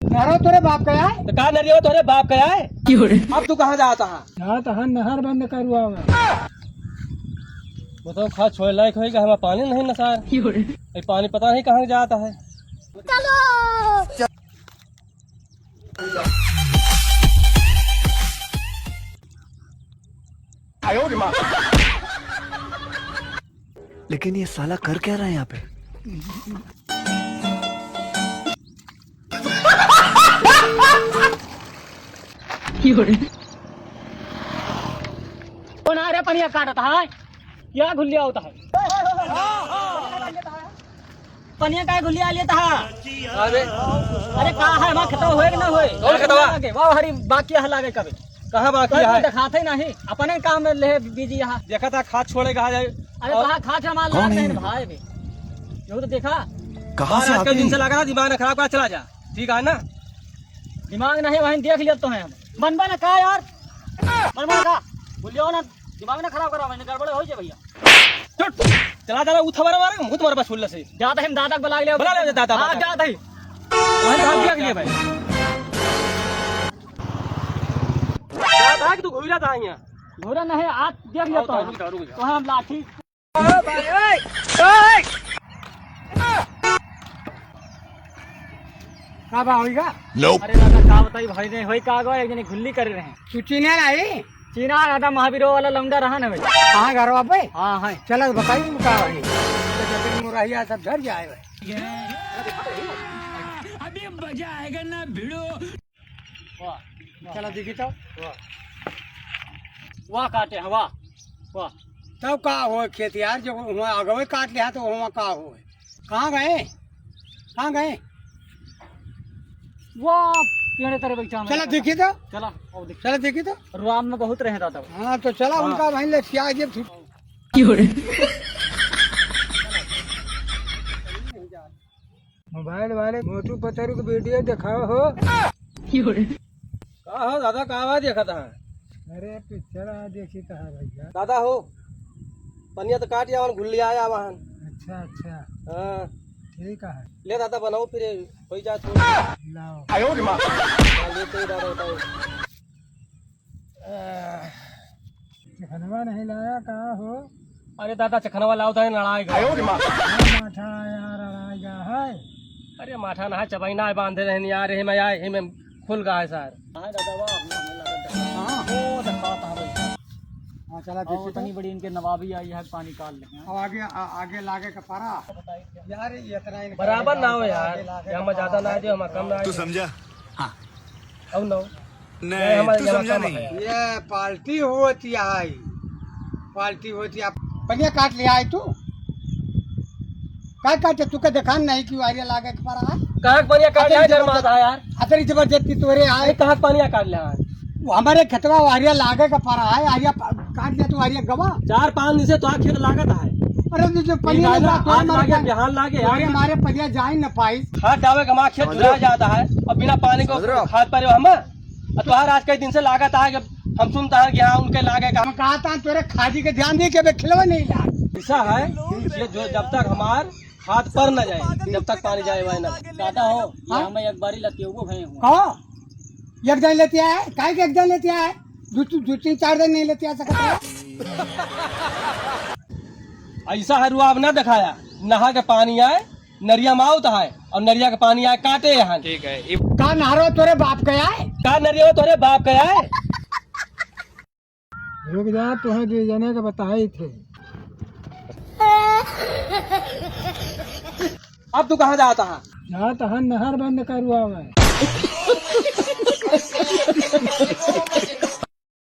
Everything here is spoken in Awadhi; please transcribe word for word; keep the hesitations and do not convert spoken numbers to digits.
नहरो तोरे बाप का है? तो का नरिया तोरे बाप का है? क्यों रे? अब तू कहाँ जाता है? जाता है नहर बंद करवावे। बताओ, खाद छोड़े लायक होई का? हमार पानी नहीं न सार। क्यों रे? ये पानी पता नहीं कहाँ जाता है। चलो। लेकिन ये साला कर क्या रहा है यहाँ पे? कौन आ रे पनिया काटत है? क्या घुलिया होता है? पनिया का घुलिया लेता है? अरे। अरे का है, वहाँ खेतवा होए कि ना होए? कौन खेतवा? लागे, वहाँ हरी बाकी है लागे कभी। कहाँ बाकी कोई है? देखाते नहीं, अपने काम में ले busy यहाँ। देखा था खाद छोड़े कहाँ जाए। अरे और कहाँ खाद हमारा कौन लाग है? नहीं भाई भी। यहू तो देखा। कहाँ से आजकल आते दिन से हैं? लगा ना दिमाग ना खराब कर, चला जा, ठीक है ना? दिमाग नहीं, वहीं देख लिया तो है हम। बनबा ना का यार? बनबा ना का? बोलियो ना, दिमाग ना खराब करा, मैंने गड़बड़ हो जाए भैया। चुप! चला, चला, उठा मारा, मारा, मुँह तुम्हारे पास फुल्ला से। जाता है, हम दादा को बुला लिया। बुला ले दादा, हाँ, दादा। जाता है। वहीं भाग गया अगले भाई। क्या था कि तू घूरा था यहाँ? घूरा नहीं, आज देख लिया आओ, तो। रुक जा, रुक जा। तो हम लाठी। का बा होइगा? Nope। अरे दादा, का बताई भाई, नहीं होई का गो, एक जने घुल्ली कर रहे हैं। तू चीन्हा नहीं? चीन्हा दादा, महावीरो वाला लौंडा रहा ना भाई। कहाँ घर वापे? हाँ, है। चला तो बताई तू का भाई। तो जब मोरहिया सब झड़ जाए भाई। अभी मजा आएगा ना भिड़ो। वाह, वाह। चला देखी तो। वाह। वाह काटे हैं, वाह। वाह। तब का हो खेत यार, जब वहाँ आगवे काट लिया तो वहाँ का हो? कहाँ गए? कहाँ गए? वाह, पेड़े तरे बैठा है। चला देखी तो। चला, आओ देखी। चला देखी तो। रुआब में बहुत रहे दादा। हाँ, तो चला हाँ। उनका वहीं ले सिया जब छुट- क्यों रे? मोबाइल वाले मोटू पतरू के video दिखाओ हो। क्यों रे? का हो दादा, का आवाज देखा था? अरे पिक्चर आ देखी था भैया। दादा हो, पनिया तो काट आवन, घुल्ली आया वाहन। अच्छा, अच्छा। हाँ। ठीक है। ले दादा बनाओ फिर, कोई जा छोड़। लाओ। आयो रे माँ। हाँ, ले तो दादा बताओ। चखनवा नहीं लाया का हो? अरे दादा, चखनवा लाओ था, लड़ाई का। आयो रे माँ। अरे माठा यार, लड़ाई का है। अरे माठा ना है, चबैना है, बांधे रहनी यार, यही में आए, यही में खुल गया है सर। हाँ दादा, वाह, हमने, हमने लगा था। हाँ, वो देखा था भाई। हाँ, चला हाँ, देखी वो तो। इतनी बड़ी इनके नवाबी आई है, पानी काट ले। अब आगे, आ-, आगे लागे का पारा। यार, ये इतना इनका बराबर ना हो आगे यार, लागे ये का हम ज्यादा पारा ना है। दे, हम कम ना तू दे। समझा? हाँ। अब ना हो। नहीं, हमारे तू यहाँ समझा कम नहीं। है। ये पार्टी होती आई, पार्टी होती आप। पनिया काट लिया है तू? का काटे? तू के देखान नहीं कि वारिया लागे के परा है? कहाँ के पनिया काट लिया है, अतरी जबर-, जन्माता है यार? अतरी जबरदस्ती तोरे आए। अरे कहाँ के पनिया काट लिया है? वो हमारे खेतवा वारिया लागे के परा है, आरिया प-, काट लिया तो वारिया गवा। चार पाँच दिन से तो खेत लागत है। अरे तो जो पनिया ये लगा, आज तोरे लागे, मारे बिहान लागे, तोरे यार। मारे पनिया जाए न पाई। हाथ डावे के हमारा खेत समझ लो। जुड़ा जाता है और बिना पानी को समझ रहे हो? खाद पारे हम। और तोहार आज कई दिन से लागत है कि हम सुनता है कि हाँ, उनके लागे का। हम कहा था, तोरे खादी के ध्यान दे के बे खिलवा नहीं ला। ऐसा है, ये जो जब तक हमार खाद पर न जाए, जब तक पानी जाए हुआ है ना। दादा हो, हाँ? यहाँ मैं एक बारी लतियोगो भए हूँ। कहो, एक दिन लेते आए, काहे के एक दिन लेते आए? दो, दो, दो, तीन, चार दिन नहीं लेते आ सकते हैं। ऐसा है, रुआब ना दिखाया, नहा के पानी आए, नरिया में आवत है और नरिया के पानी आए काटे यहाँ। ठीक है, इब- का नहरो तोरे बाप का आए? का नरिया तोरे बाप का आए? रुक जा, तुम्हें दो जने के बताई थे। अब तू कहाँ जाता है? जाता है नहर बंद करवावे।